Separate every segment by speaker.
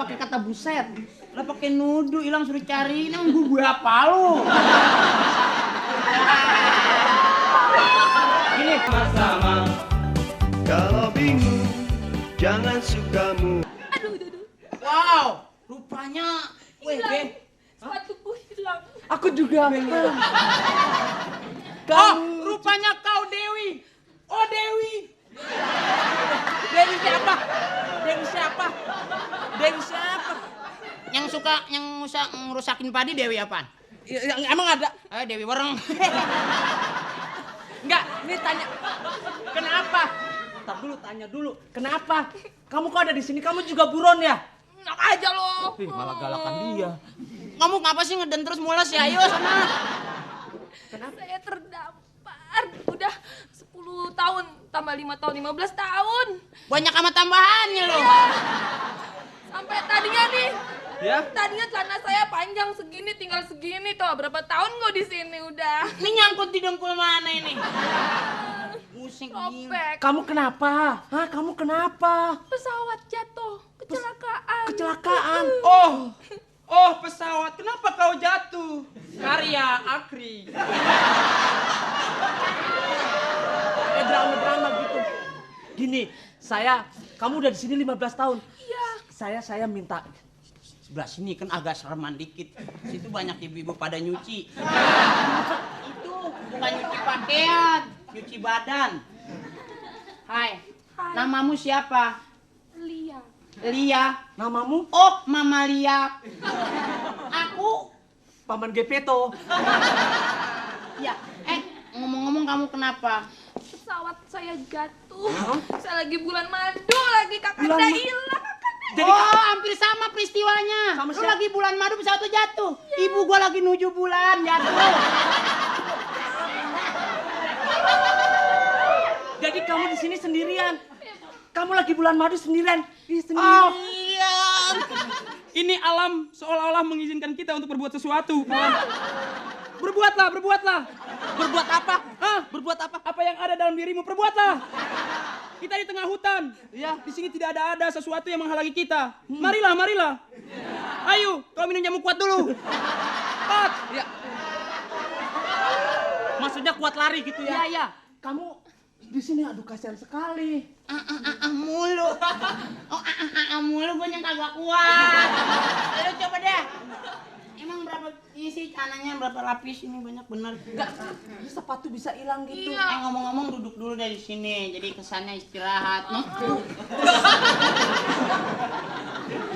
Speaker 1: pakai kata buset? Lah pakai nuduh, hilang suruh cari. Emang gue apa lu? Gini,
Speaker 2: Sama-sama. Kalau bingung, jangan sukamu.
Speaker 3: Aduh.
Speaker 1: wow, rupanya
Speaker 3: Hilang. Sepatuku hilang.
Speaker 1: aku juga. Oh, rupanya kau Dewi. Oh, Dewi. Dewi siapa? Dewi siapa? Dewi siapa? Yang suka ngerusakin padi Dewi apaan? Emang ada? Dewi Wereng. Enggak, ini tanya. Kenapa? Ntar dulu, tanya dulu. Kenapa? Kamu kok ada di sini? Kamu juga buron ya?
Speaker 3: Enak aja lo.
Speaker 1: Malah galakan dia. Kamu ngapa sih ngeden terus mules ya? Ayo sana.
Speaker 3: Kenapa? Saya terdampar. Udah 10 tahun, tambah 5 tahun, 15 tahun.
Speaker 1: Banyak amat tambahannya loh.
Speaker 3: Ya. Sampai tadinya nih.
Speaker 1: Ya?
Speaker 3: Tadinya celana saya panjang segini, tinggal segini tuh. Berapa tahun gue di sini udah.
Speaker 1: Ini nyangkut di dengkul mana ini? Pusing gini.
Speaker 3: Robek.
Speaker 1: Kamu kenapa? Hah, kamu kenapa?
Speaker 3: Pesawat jatuh, kecelakaan.
Speaker 1: Kecelakaan.
Speaker 4: Oh pesawat, kenapa kau jatuh? Karya Akri.
Speaker 1: Drama-drama gitu. Gini, kamu udah di sini 15 tahun.
Speaker 3: Iya.
Speaker 1: Saya minta sebelah sini kan agak sereman dikit. Situ banyak ibu-ibu pada nyuci. Itu bukan nyuci pakaian, nyuci badan. Hai. Namamu siapa?
Speaker 3: Lia.
Speaker 1: Lia. Namamu? Oh, Mama Lia. Aku Paman Gepeto. Ya, ngomong-ngomong kamu kenapa?
Speaker 3: Pesawat saya jatuh. Saya lagi bulan madu lagi, kakanda
Speaker 1: Bulan
Speaker 3: hilang.
Speaker 1: Jadi hampir sama peristiwanya. Lu lagi bulan madu pesawat tuh jatuh. Ya. Ibu gua lagi nuju bulan jatuh. Jadi kamu di sini sendirian. Kamu lagi bulan madu sendirian.
Speaker 4: Oh iya. Ini alam seolah-olah mengizinkan kita untuk berbuat sesuatu. Berbuatlah.
Speaker 1: Berbuat apa?
Speaker 4: Hah?
Speaker 1: Berbuat apa?
Speaker 4: Apa yang ada dalam dirimu, perbuatlah. Kita di tengah hutan.
Speaker 1: Ya.
Speaker 4: Di sini tidak ada sesuatu yang menghalangi kita. Marilah. Ayo, kau minum jamu kuat dulu. Cepat.
Speaker 1: Ya. Maksudnya kuat lari gitu ya? Iya. Kamu di sini aduh kasihan sekali. Mulu. Mulu gue yang kagak kuat. Ayo coba deh. Emang berapa isi celananya, berapa lapis ini banyak bener? Enggak. Ini sepatu bisa hilang gitu.
Speaker 3: Iya.
Speaker 1: Ngomong-ngomong duduk dulu dari sini. Jadi kesannya istirahat.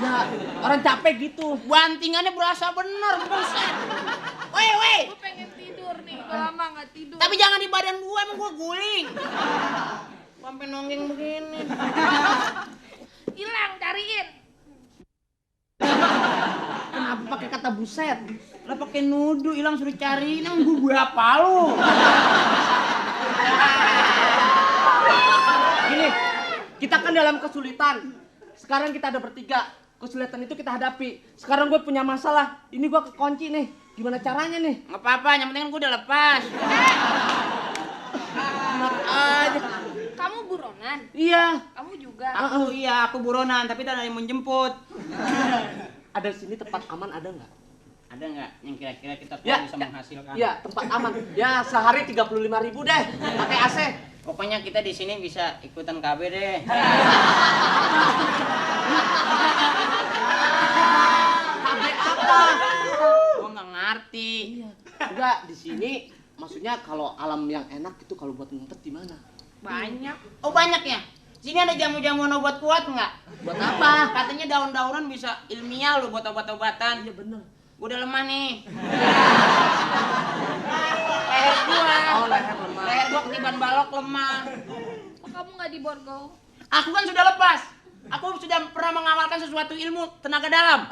Speaker 1: Ya, orang capek gitu. Bantingannya berasa bener, buset. Woi.
Speaker 3: Gue pengen tidur nih, udah lama gak tidur.
Speaker 1: Tapi jangan di badan gue, emang gue guling. Sampai nonggeng begini.
Speaker 3: Hilang, cariin.
Speaker 1: Kenapa pakai kata buset? Lah pakai nuduh, hilang suruh cari. Emang gue apa lu? Gini, kita kan dalam kesulitan. Sekarang kita ada bertiga. Kesulitan itu kita hadapi. Sekarang gue punya masalah. Ini gue kekunci nih. Gimana caranya nih? Nggak apa-apa, yang penting kan gue udah lepas. Enak aja.
Speaker 3: Kamu buronan?
Speaker 1: Iya.
Speaker 3: Kamu juga?
Speaker 4: Aku buronan, tapi tak ada yang menjemput.
Speaker 1: Ada di sini tempat aman ada nggak?
Speaker 4: Ada nggak yang kira-kira kita bisa menghasilkan?
Speaker 1: Ya, tempat aman. Ya, sehari 35.000 deh. Pakai AC.
Speaker 4: Pokoknya kita di sini bisa ikutan KB deh.
Speaker 1: KB apa?
Speaker 4: Gua nggak ngerti.
Speaker 1: Enggak, di sini maksudnya kalau alam yang enak itu kalau buat ngumpet di mana?
Speaker 4: Banyak. Oh banyak ya? Sini ada jamu-jamuan obat kuat nggak?
Speaker 1: Buat apa?
Speaker 4: Katanya daun-daunan bisa ilmiah loh buat obat-obatan.
Speaker 1: Iya bener.
Speaker 4: Gua udah lemah nih.
Speaker 1: Leher gua. Oh, leher lemah.
Speaker 4: Leher gua ketiban balok lemah.
Speaker 3: Kok kamu gak di Borgol?
Speaker 4: Aku kan sudah lepas. Aku sudah pernah mengamalkan sesuatu ilmu tenaga dalam.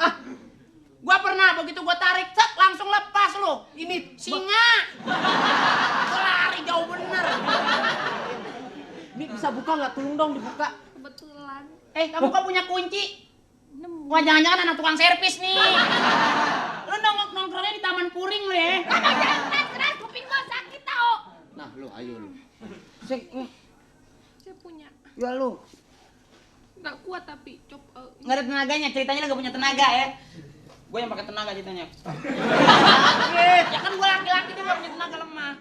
Speaker 4: Gua pernah begitu gua tarik, cek langsung lepas loh.
Speaker 1: Ini
Speaker 4: Singa. Gua lari jauh bener.
Speaker 1: Ini bisa buka nggak? Tolong dong dibuka.
Speaker 3: Kebetulan.
Speaker 4: Kamu kok punya kunci?
Speaker 3: Nemu.
Speaker 4: Wah jangan-jangan anak tukang servis nih. Lu nongkrongnya di Taman Puring lu ya.
Speaker 3: Keras, kuping gua sakit tau.
Speaker 1: Nah, lu ayo lu.
Speaker 3: Saya punya.
Speaker 1: Ya lu.
Speaker 3: Nggak kuat tapi
Speaker 4: Nggak ada tenaganya, ceritanya lo gak punya tenaga ya. Gue yang pakai tenaga ceritanya. Ya kan gue laki-laki, dia gak punya tenaga, lemah.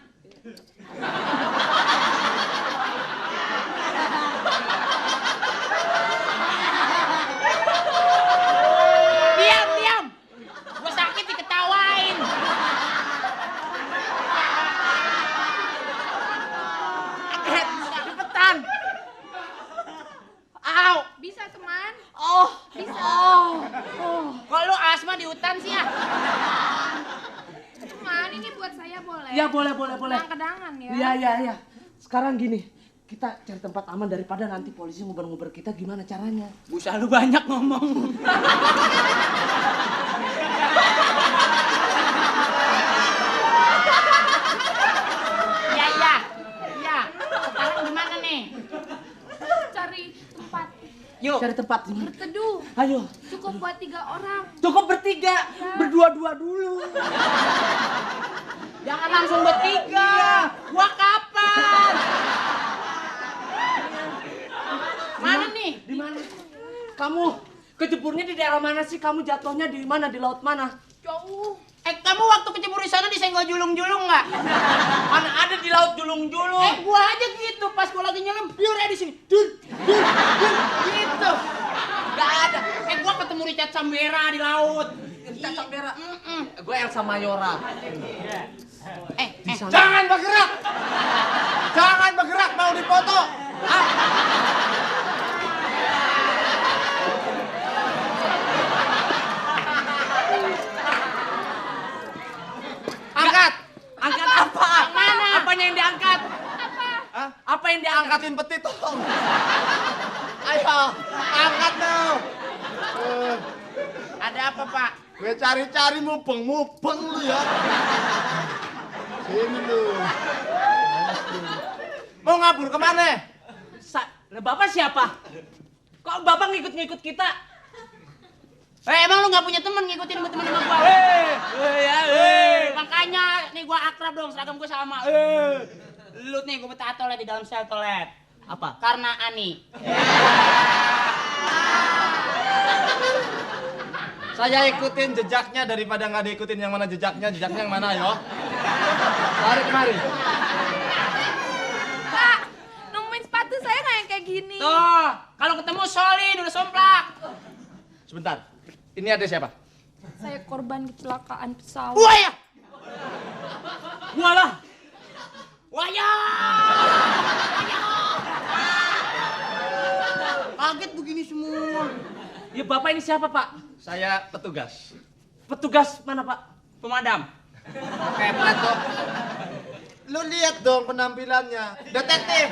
Speaker 4: Diam. Gue sakit diketawain. Cepetan. Au.
Speaker 3: bisa teman.
Speaker 4: Oh.
Speaker 3: Bisa.
Speaker 4: Kok lu asma di hutan sih ya?
Speaker 3: Teman, ini buat saya boleh?
Speaker 1: Ya boleh.
Speaker 3: Kedangan ya.
Speaker 1: Iya. Sekarang gini, kita cari tempat aman daripada nanti polisi nguber-nguber kita, gimana caranya?
Speaker 4: Busa lu banyak ngomong. Iya. Sekarang gimana nih?
Speaker 3: Cari tempat
Speaker 4: Yuk.
Speaker 1: Cari tempat.
Speaker 3: berteduh.
Speaker 1: Ayo.
Speaker 3: Cukup buat 3 orang.
Speaker 1: Cukup bertiga, berdua-dua dulu.
Speaker 4: Jangan langsung bertiga. Gua kapan? Mana nih?
Speaker 1: Di mana? Kamu kejeburnya di daerah mana sih? Kamu jatuhnya di mana? Di laut mana?
Speaker 3: Jauh.
Speaker 4: Kamu waktu kejebur di sana disenggol julung-julung nggak?
Speaker 1: Mana ada di laut julung-julung?
Speaker 4: Gua aja gitu pas gua lagi nyelam, biur di sini. Dur, gitu. Gak ada. Gua ketemu Richard Sambera di laut.
Speaker 1: Richard Sambera. Gue Elsa Mayora.
Speaker 5: Jangan bergerak! Jangan bergerak, mau dipoto!
Speaker 4: Angkat.
Speaker 1: Angkat apa?
Speaker 4: Yang mana?
Speaker 1: Apanya yang diangkat? Apa yang diangkat?
Speaker 5: Angkatin peti tolong! Ayo, angkat dong!
Speaker 4: Ada apa, Pak?
Speaker 5: Gue cari-cari mubeng lu ya! Sini lu! Mau ngabur kemana?
Speaker 1: Bapak siapa? Kok Bapak ngikut-ngikut kita?
Speaker 4: Emang lu nggak punya temen ngikutin temen sama gua? Makanya nih gua akrab dong, seragam gua sama. Lu nih gua bertato lah di dalam sel toilet.
Speaker 1: Apa?
Speaker 4: Karena Ani.
Speaker 5: Saya ikutin jejaknya daripada nggak diikutin yang mana jejaknya yang mana yo? Tarik kemari.
Speaker 3: Pak, nemuin sepatu saya nggak yang kayak gini?
Speaker 4: Tuh, kalau ketemu Solin udah somplak.
Speaker 5: Sebentar, ini ada siapa?
Speaker 3: Saya korban kecelakaan pesawat.
Speaker 4: Wah ya.
Speaker 1: Walah.
Speaker 4: Waya. Kaget begini semua.
Speaker 1: Ya Bapak ini siapa Pak?
Speaker 5: Saya petugas.
Speaker 1: Petugas mana Pak?
Speaker 4: Pemadam.
Speaker 5: Kepret kok. Lu lihat dong penampilannya. Detektif.